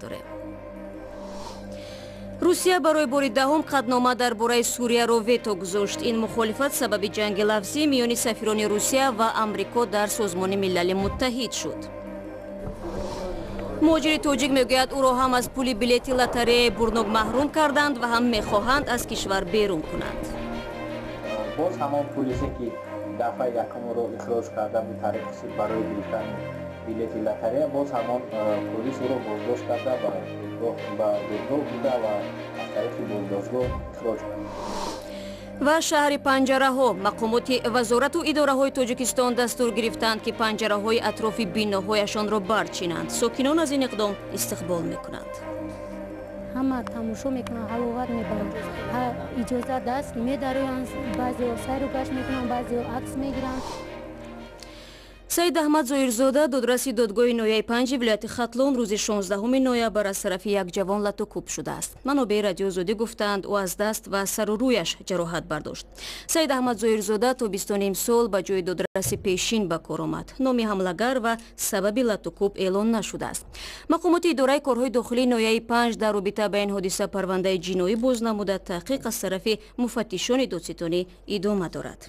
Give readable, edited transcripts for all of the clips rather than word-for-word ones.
Дорем. Русия барои бори 10-ум қатънома дар бораи Сурияро вето гузошт. Ин мухолифат сабаби ҷанги лафзӣ миёни сафирони Русия ва Амрико дар Созмони Милали Муттаҳид шуд. Муҳоҷири тоҷик мегӯяд, ӯро ҳам аз пули билети лотареяи бурнок маҳрум карданд ва ҳам мехоҳанд аз кишвар берун кунанд. Боз ҳамон пулисе, ки дафъаи якумро ихроҷ карда буд тариқи суд барои гирифтани билети лотарея, боз ҳамон полис ӯро боздошт карда, ба додгоҳ бурда ва аз тариқи боздоштгоҳ ихроҷ кард. Ва шаҳри панҷараҳо. Мақомоти вазорату идораҳои Тоҷикистон дастур гирифтанд, ки панҷараҳои атрофи биноҳояшонро барчинанд. Сокинон аз ин иқдом истиқбол мекунанд. Ҳама тамошо мекунанд, ҳаловат мебаранд. Иҷозат аст, медароянд, баъзеҳо сайру гашт мекунанд, баъзеҳо акс мегиранд. Саид Аҳмад Зоирзода, додраси додгоҳи ноҳияи Панҷи вилояти Хатлон, рӯзи 16 ноябр аз тарафи як ҷавон лату кӯб шудааст. Манобеи Радиои Озодӣ гуфтаанд, ӯ аз даст ва сару рӯяш ҷароҳат бардошт. Саид Аҳмад Зоирзода тобистони имсол ба ҷои додраси пешин ба кор омад. Номи ҳамлагар ва сабаби латукӯб эълон нашудааст. Мақомоти идораи корҳои дохилии ноҳияи Панҷ дар робита ба ин ҳодиса парвандаи ҷиноӣ боз намуда, таҳқиқ аз тарафи муфаттишони додситонӣ идома дорад.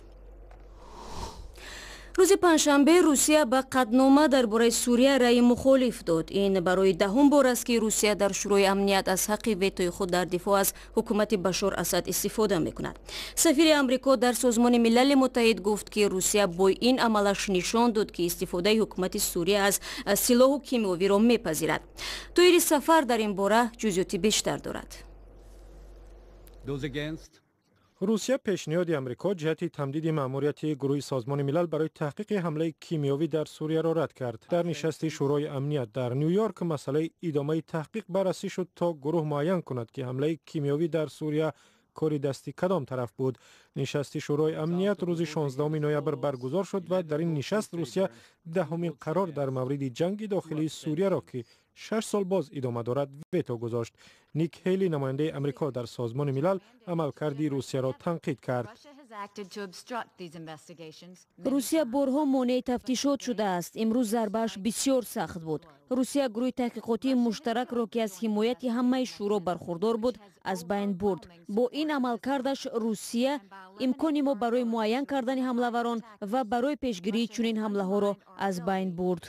Рӯзи панҷшанбе Русия ба қатънома дар бораи Сурия раъи мухолиф дод. Ин барои 10-ум бор аст, ки Русия дар Шӯрои Амният аз ҳаққи ветои худ дар дифоъ аз ҳукумати Башор Асад истифода мекунад. Сафири Амрико дар Созмони Милали Муттаҳид гуфт, ки Русия бо ин амалаш нишон дод, ки истифодаи ҳукумати Сурия аз силоҳу кимиёвиро мепазирад. Тоири Сафар дар ин бора ҷузъиёти бештар дорад. Русия пешниҳоди Амрико ҷиҳати тамдиди маъмурияти гурӯҳи Созмони Милал барои таҳқиқи ҳамлаи кимиёвӣ дар Сурияро рад кард. Дар нишасти Шӯрои Амният дар Ню Йорк масъалаи идомаи таҳқиқ баррасӣ шуд, то гурӯҳ муайян кунад, ки ҳамлаи кимиёвӣ дар Сурия кори дасти кадом тараф буд. Нишасти Шӯрои Амният рӯзи 16 ноябр баргузор шуд ва дар ин нишаст Русия 10-умин қарор дар мавриди ҷанги дохилии Сурияро, ки 6 сол боз идома дорад, вето гузошт. Ник Ҳейли, намояндаи Амрико дар Созмони Милал, амалкарди Русияро танқид кард. Русия борҳо монеи тафтишот шудааст. Имрӯз зарбааш бисёр сахт буд. Русия гурӯҳи таҳқиқотии муштаракро, ки аз ҳимояти ҳамаи шӯро бархурдор буд, аз байн бурд. Бо ин амалкардаш Русия имкони мо барои муайян кардани ҳамлаварон ва барои пешгирии чунин ҳамлаҳоро аз байн бурд.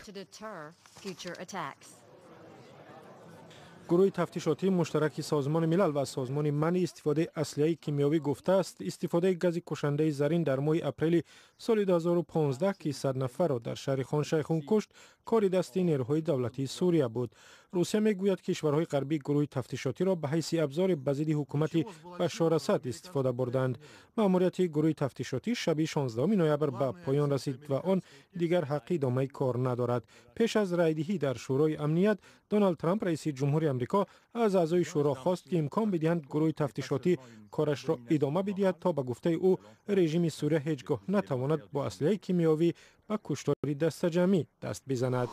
Гурӯҳи тафтишотии муштараки Созмони Милал ва Созмони манъи истифодаи аслиҳаи кимиёвӣ гуфтааст, истифодаи гази кушандаи зарин дар моҳи апрели соли 2015, ки 100 нафарро дар шаҳри Хоншайхун кушт, кори дасти нерӯҳои давлатии Сурия буд. Русия мегӯяд, кишварҳои ғарбӣ гурӯҳи тафтишотиро ба ҳайси абзоре ба зидди ҳукумати Башор Асад истифода бурданд. Маъмурияти гурӯҳи тафтишотӣ шаби 16 ноябр ба поён расид ва он дигар ҳаққи идомаи кор надорад. Пеш аз райдиҳӣ дар Шӯрои Амният Доналд Трамп, раиси ҷумҳури Амрико, аз аъзои шӯро хост, ки имкон бидиҳанд гурӯҳи тафтишотӣ корашро идома бидиҳад, то ба гуфтаи ӯ режими Сурия ҳеҷ гоҳ натавонад бо аслиҳаи кимиёвӣ ба куштори дастаҷамъӣ даст бизанад.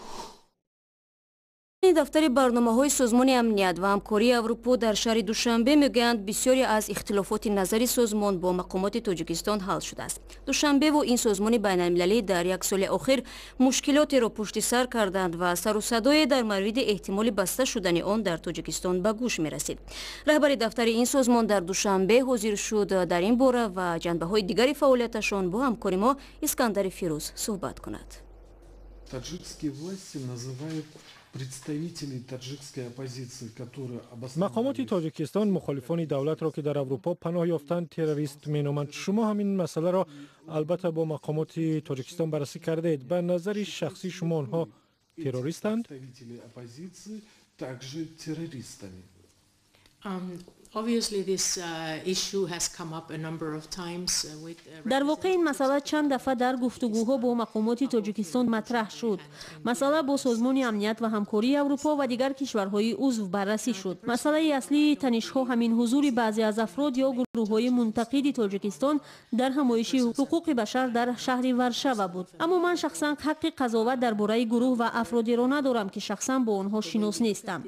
Дафтари барномаҳои Созмони Амният ва Ҳамкории Аврупо дар шаҳри Душанбе мегӯянд, бисёре аз ихтилофоти назари созмон бо мақомоти Тоҷикистон ҳал шудааст. Душанбеву ин созмони байналмилалӣ дар як соли охир мушкилотеро пушти сар карданд ва сару садое дар мавриди эҳтимоли баста шудани он дар Тоҷикистон ба гӯш мерасид. Раҳбари дафтари ин созмон дар Душанбе ҳозир шуд, дар ин бора ва ҷанбаҳои дигари фаъолияташон бо ҳамкори мо Искандари Фирӯз суҳбат кунад. Таджикские власти называют представителей таджикской оппозиции, которые Мақомоти Тоҷикистон мухолифони давлатро, ки дар Аврупо паноҳ ёфтанд, террорист меноманд. Шумо ҳамин масъаларо албатта бо мақомоти Тоҷикистон баррасӣ кардаед. Ба назари шахсии шумо, онҳо террористанд? Представителей оппозиции также террористами. Obviously, this issue has come up a number of times with Дар воқеъ, ин масъала чанд дафъа дар гуфтугӯҳо бо мақомоти Тоҷикистон матраҳ шуд. Масъала бо Созмони Амният ва Ҳамкории Аврупо ва дигар кишварҳои узв баррасӣ шуд. Масъалаи аслии танишҳо ҳамин ҳузури баъзе аз афрод ё гурӯҳҳои мунтақиди Тоҷикистон дар ҳамоиши ҳуқуқи башар дар шаҳри Варшава буд. Аммо ман шахсан ҳаққи қазоват дар бораи гурӯҳ ва афродеро надорам, ки шахсан бо онҳо шинос нестам.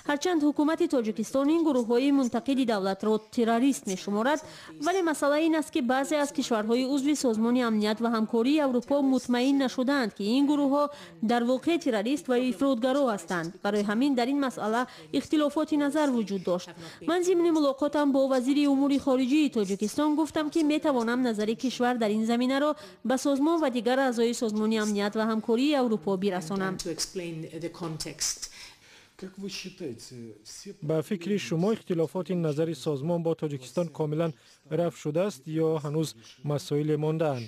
Ҳарчанд ҳукумати Тоҷикистон ин гурӯҳҳои мунтақиди сафеди давлатро террорист мешуморад, вале масъала ин аст, ки баъзе аз кишварҳои узви Созмони амният ва ҳамкории Аврупо мутмаин нашудаанд, ки ин гурӯҳҳо дар воқеъ террорист ва ифротгаро ҳастанд. Барои ҳамин дар ин масъала ихтилофоти назар вуҷуд дошт. Ман зимни мулоқотам бо вазири умури хориҷии Тоҷикистон гуфтам, ки метавонам назари кишвар дар ин заминаро ба созмон ва дигар аъзои Созмони амният ва ҳамкории Аврупо бирасонам. Ба фикри шумо, ихтилофоти назари созмон бо Тоҷикистон комилан рафъ шудааст ё ҳанӯз масоиле мондаанд?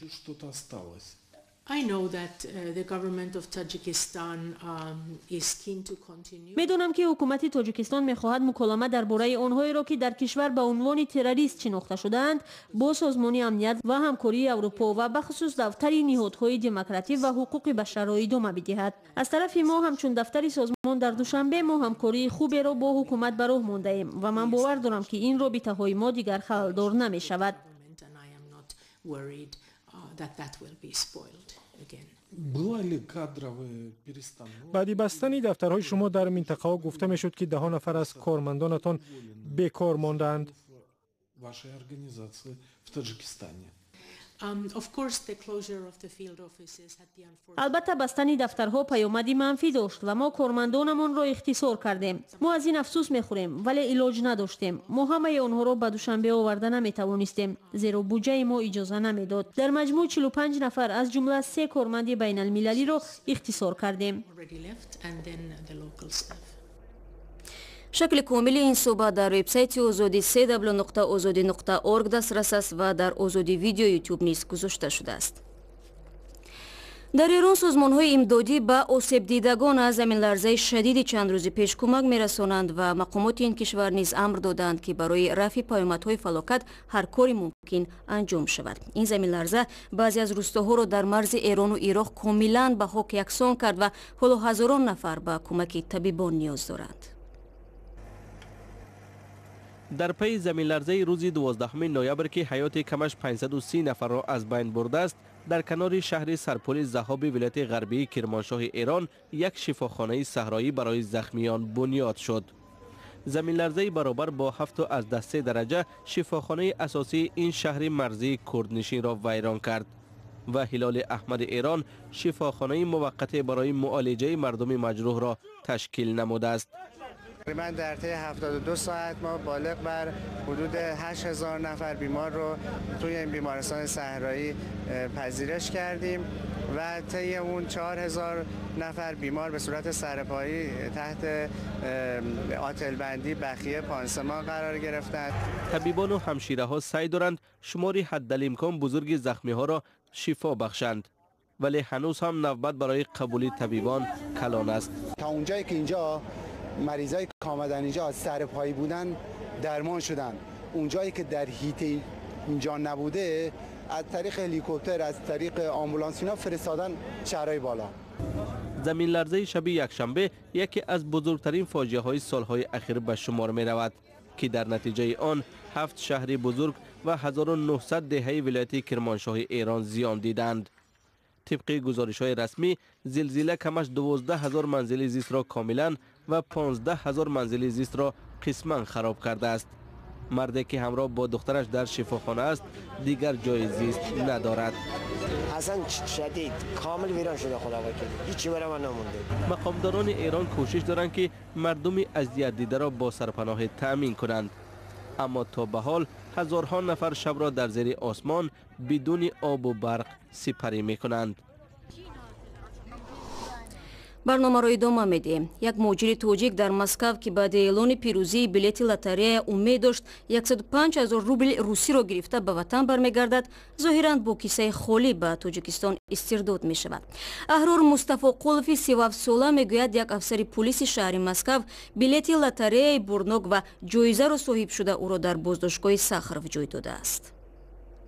Медонам, ки ҳукумати Тоҷикистон мехоҳад муколама дар бораи онҳоеро, ки дар кишвар ба унвони террорист шинохта шудаанд, бо Созмони амният ва ҳамкории Аврупо ва бахусус дафтари ниҳодҳои демократӣ ва ҳуқуқи башарро идома бидиҳад. Аз тарафи мо, ҳамчун дафтари созмон дар Душанбе, мо ҳамкории хуберо бо ҳукумат ба роҳ мондаем ва ман бовар дорам, ки ин робитаҳои мо дигар халалдор намешавад. Баъди бастани дафтарҳои шумо дар минтақаҳо гуфта мешуд, ки даҳо нафар аз кормандонатон бекор мондаанд. Албатта, бастани дафтарҳо паёмади манфӣ дошт ва мо кормандонамонро ихтисор кардем. Мо аз ин афсӯс мехӯрем, вале илоҷ надоштем. Мо ҳамаи онҳоро ба Душанбе оварда наметавонистем, зеро буҷаи мо иҷоза намедод. Дар маҷмӯъ 45 нафар, аз ҷумла се корманди байналмилалиро ихтисор кардем. Шакли комили ин суҳбат дар вебсайти Озодӣ cw.ozodi.org дастрас аст ва дар Озодӣ видео Ютуб низ гузошта шудааст. Дар Эрон созмонҳои имдодӣ ба осебдидагон аз заминларзаи шадиди чанд рӯзи пеш кӯмак мерасонанд ва мақомоти ин кишвар низ амр доданд, ки барои рафъи паёмадҳои фалокат ҳар кори мумкин анҷом шавад. Ин заминларза баъзе аз рӯстоҳоро дар марзи Эрону Ироқ комилан ба хок яксон кард ва ҳоло ҳазорон нафар ба кӯмаки табибон ниёз доранд. Дар пайи заминларзаи рӯзи 12 ноябр, ки ҳаёти камаш 530 нафарро аз байн бурдааст, дар канори шаҳри Сарпули Заҳоби вилояти ғарбии Кирмоншоҳи Эрон як шифохонаи саҳроӣ барои захмиён бунёд шуд. Заминларзаи баробар бо 7.3 дараҷа шифохонаи асосии ин шаҳри марзии курднишинро вайрон кард ва Ҳилоли Аҳмади Эрон шифохонаи муваққате барои муолиҷаи мардуми маҷрӯҳро ташкил намудааст. تقریبا در طی 72 ساعت ما بالغ بر حدود 8000 نفر بیمار رو توی این بیمارستان صحرایی پذیرش کردیم و طی اون 4000 نفر بیمار به صورت سرپایی تحت آتلبندی، بخیه، پانسمان قرار گرفتند. طبیبان و همشیره ها سعی دارند شماری حدالامکان بزرگ زخمی ها را شفا بخشند، ولی هنوز هم نوبت برای قبولی طبیبان کلان است. تا اونجایی که اینجا مریضای که آمدن اینجا از سرپایی بودن درمان شدن، اونجایی که در حیطه اینجا نبوده از طریق هلیکوپتر، از طریق آمبولانس اینا فرستادن شهرهای بالا. زمین لرزه شب یکشنبه یکی از بزرگترین فاجعه های سالهای اخیر به شمار می رود که در نتیجه آن 7 شهر بزرگ و 1900 دهه ولایت کرمانشاه ایران زیان دیدند. طبق گزارش های رسمی زلزله کمش 12,000 منزل زیست را کاملا و 15,000 منزل زیست را قسما خراب کرده است. مردی که همراه با دخترش در شفاخانه است دیگر جای زیست ندارد. اصلا شدید کامل ویران شده، خدا وکیل هیچی برای من نمونده. مقامداران ایران کوشش دارند که مردم اذیت دیده را با سرپناه تأمین کنند، اما تا به حال هزارها نفر شب را در زیر آسمان بدون آب و برق سپری میکنند. Барномаро идома медиҳем. Як муҳоҷири тоҷик дар Москав, ки баъди эълони пирӯзии билети лотарея умед дошт 105 000 рубли русиро гирифта ба ватан бармегардад, зоҳиран бо кисаи холӣ ба Тоҷикистон истирдод мешавад. Аҳрор Мустафоқулови 37-сола мегӯяд, як афсари пулиси шаҳри Москав билети лотареяи бурнок ва ҷоизаро соҳиб шуда ӯро дар боздоштгоҳи Сахаров ҷой додааст.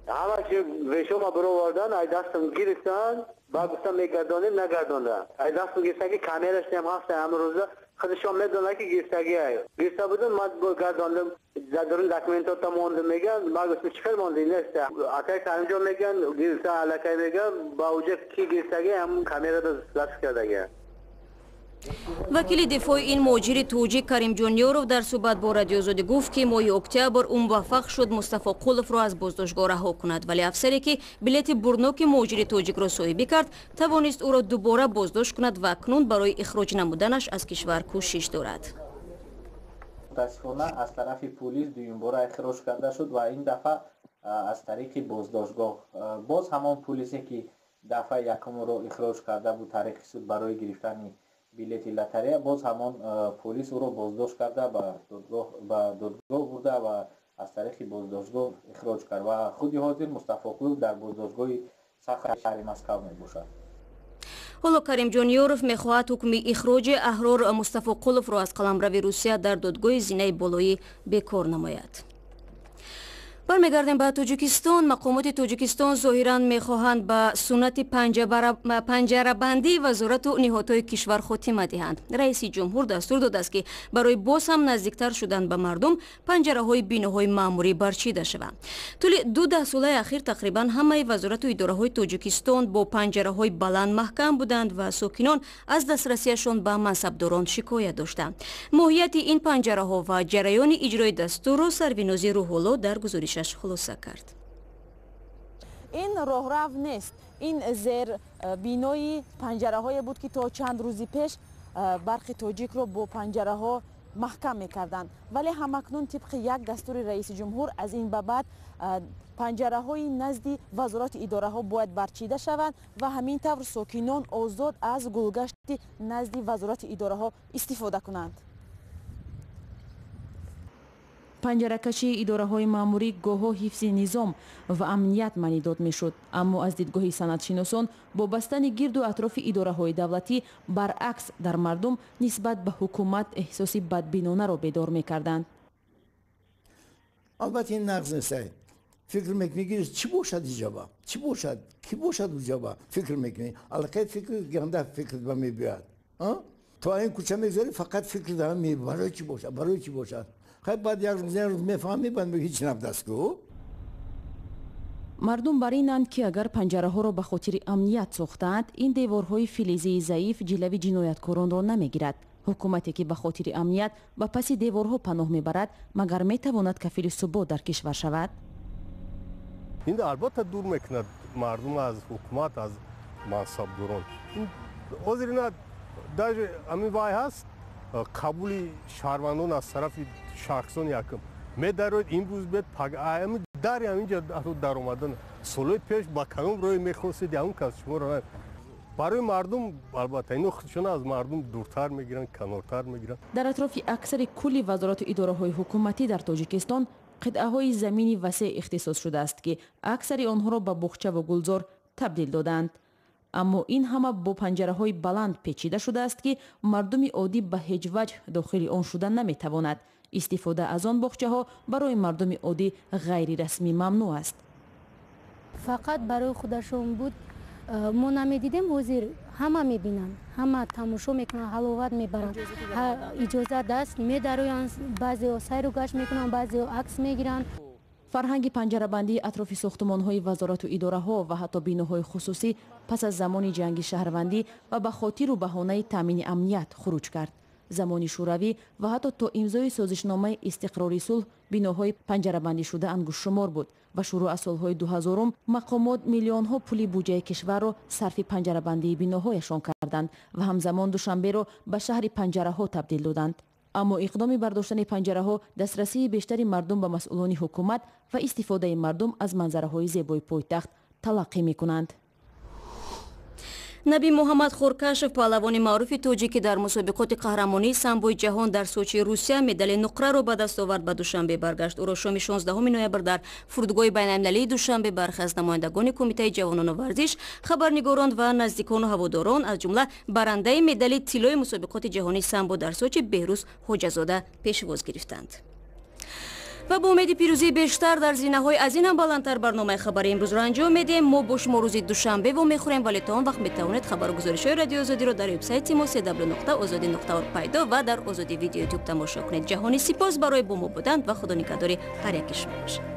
Ҳамаи вешома баровардан, ай дастам гирифтанд, баъд гуфтам мегардонем, нагардонданд. Ай дастам гирифтан ки камераш ҳам ҳаст, ҳамрӯза худашон медонанд ки гирифтагӣ ай. Гирифта будам, ман гардондам, дар документота мондам, меган, ман гуфтам чӣ хел монди нест. Акай Каримҷон меган, гирифта аллакай меган, ба уҷа ки гирифтагӣ ҳамун камерада запис кардагӣ. Вакили дифои ин муҳоҷири тоҷик Каримҷон Ёров дар суҳбат бо Радиои Озодӣ гуфт, ки моҳи октябр ӯ муваффақ шуд Мустафоқуловро аз боздоштгоҳ раҳо кунад, вале афсаре ки билети бурноки муҳоҷири тоҷикро соҳибӣ кард, тавонист ӯро дубора боздошт кунад ва акнун барои ихроҷ намуданаш аз кишвар кӯшиш дорад. Мутаассифона, аз тарафи пулис дуюмбора ихроҷ карда шуд ва ин дафъа аз тариқи боздоштгоҳ. Боз ҳамон пулисе ки дафъаи якумро ихроҷ карда буд тариқи суд барои гирифтани билети лотарея, боз ҳамон полис ӯро боздошт карда, ба додгоҳ бурда ва аз тариқи боздоштгоҳ ихроҷ кард ва худи ҳозир Мустафоқулов дар боздоштгоҳи Сахари шаҳри Москав мебошад. Ҳоло Каримҷон Ёров мехоҳад ҳукми ихроҷи Аҳрор Мустафоқуловро аз қаламрави Русия дар додгоҳи зинаи болоӣ бекор намояд. Бармегардем ба Тоҷикистон. Мақомоти Тоҷикистон зоҳиран мехоҳанд ба суннати панҷарабандии вазорату ниҳодҳои кишвар хотима диҳанд. Раиси ҷумҳур дастур додааст, ки барои боз ҳам наздиктар шудан ба мардум панҷараҳои биноҳои маъмурӣ барчида шаванд. Тӯли 2 даҳсолаи ахир тақрибан ҳамаи вазорату идораҳои Тоҷикистон бо панҷараҳои баланд маҳкам буданд ва сокинон аз дастрасиашон ба мансабдорон шикоят доштанд. Моҳияти ин панҷараҳо ва ҷараёни иҷрои дастурро Сарвинози Рӯҳулло дар гузориш хулоса кард. Ин роҳрав нест, ин зер бинои панҷараҳое буд, ки то чанд рӯзи пеш Барқи Тоҷикро бо панҷараҳо маҳкам мекарданд, вале ҳамакнун тибқи як дастури раиси ҷумҳур аз ин ба баъд панҷараҳои назди вазорати идораҳо бояд барчида шаванд ва ҳамин тавр сокинон озод аз гулгашти назди вазорати идораҳо истифода кунанд. Панҷаракашии идораҳои маъмурӣ гоҳҳо ҳифзи низом ва амният маънидод мешуд, аммо аз дидгоҳи санъатшиносон бо бастани гирду атрофи идораҳои давлатӣ баръакс дар мардум нисбат ба ҳукумат эҳсоси бадбинонаро бедор мекарданд. Албатта, ин нағз нест. Фикр мекунӣ, ки чӣ бошад иҷоба, чӣ бошад, кӣ бошад уҷоба, фикр мекунӣ, аллакай фикр ганда фикр ба мебиёяд. То ин кӯча мегзарӣ, фақат фикр дар барои чӣ бошад, барои чӣ бошад. Хай, баъд як рӯз, як рӯз мефаҳмӣ, баъд мегӯӣ, ҳеҷ набудааст ку. Мардум бар инанд, ки агар панҷараҳоро ба хотири амният сохтаанд, ин деворҳои филизии заиф ҷилави ҷинояткоронро намегирад. Ҳукумате, ки ба хотири амният ба паси деворҳо паноҳ мебарад, магар метавонад кафили субот дар кишвар шавад? Ин албатта дур мекунад мардум аз ҳукумат, аз мансабдорон. Ҳозир ина даже ҳамин вай ҳаст, қабули шаҳрвандон аз тарафи шахсон якум медароед, имрӯз бед, ами дари ҳаминҷа даромадан. Солҳои пеш ба кадом роҳе мехостед, ҳамон кас шуморо барои мардум, албатта, ино худшон аз мардум дуртар мегиранд, канортар мегиранд. Дар атрофи аксари кулли вазорату идораҳои ҳукуматӣ дар Тоҷикистон қитъаҳои замини васеъ ихтисос шудааст, ки аксари онҳоро ба буғчаву гулзор табдил доданд, аммо ин ҳама бо панҷараҳои баланд печида шудааст, ки мардуми оддӣ ба ҳеҷ ваҷҳ дохили он шуда наметавонад. Истифода аз он боғчаҳо барои мардуми оддӣ ғайрирасмӣ мамнӯъ аст. Фақат барои худашон буд, мо намедидем. Ҳозир ҳама мебинанд, ҳама тамошо мекунанд, ҳаловат мебаранд. Иҷозат аст, медароянд, баъзеҳо сайру гашт мекунанд, баъзеҳо акс мегиранд. Фарҳанги панҷарабандии атрофи сохтумонҳои вазорату идораҳо ва ҳатто биноҳои хусусӣ пас аз замони ҷанги шаҳрвандӣ ва ба хотиру баҳонаи таъмини амният хуруҷ кард. Замони шӯравӣ ва ҳатто то имзои созишномаи истиқрори сулҳ биноҳои панҷарабандишуда ангуштшумор буд ва шурӯъ аз солҳои 2000-ум мақомот миллионҳо пули буҷаи кишварро сарфи панҷарабандии биноҳояшон карданд ва ҳамзамон Душанберо ба шаҳри панҷараҳо табдил доданд. Аммо иқдоми бардоштани панҷараҳо дастрасии бештари мардум ба масъулони ҳукумат ва истифодаи мардум аз манзараҳои зебои пойтахт талаққӣ мекунанд. Наби Муҳаммад Хоркашев, паҳлавони маъруфи тоҷик, ки дар мусобиқоти қаҳрамонии самбои ҷаҳон дар Сочии Русия медали нуқраро ба даст овард, ба Душанбе баргашт. Ӯро шоми 16 ноябр дар фурудгоҳи байналмилалии Душанбе бархе аз намояндагони Кумитаи ҷавонону варзиш, хабарнигорон ва наздикону ҳаводорон, аз ҷумла барандаи медали тиллои мусобиқоти ҷаҳонии самбо дар Сочи Беҳрӯз Ҳоҷазода пешвоз гирифтанд. Ва бо умеди пирӯзии бештар дар зинаҳои аз ин ҳам баландтар барномаи хабари имрӯзро анҷом медиҳем. Мо бо шумо рӯзи душанбе вомехӯрем, вале то он вақт метавонед хабару гузоришҳои Радиои Озодиро дар вебсайти мо cw.ozodi.org пайдо ва дар Озодӣ Видео Ютуб тамошо кунед. Ҷаҳони сипос барои бо мо будан ва худо нигаҳдори ҳар яки шумо бошад.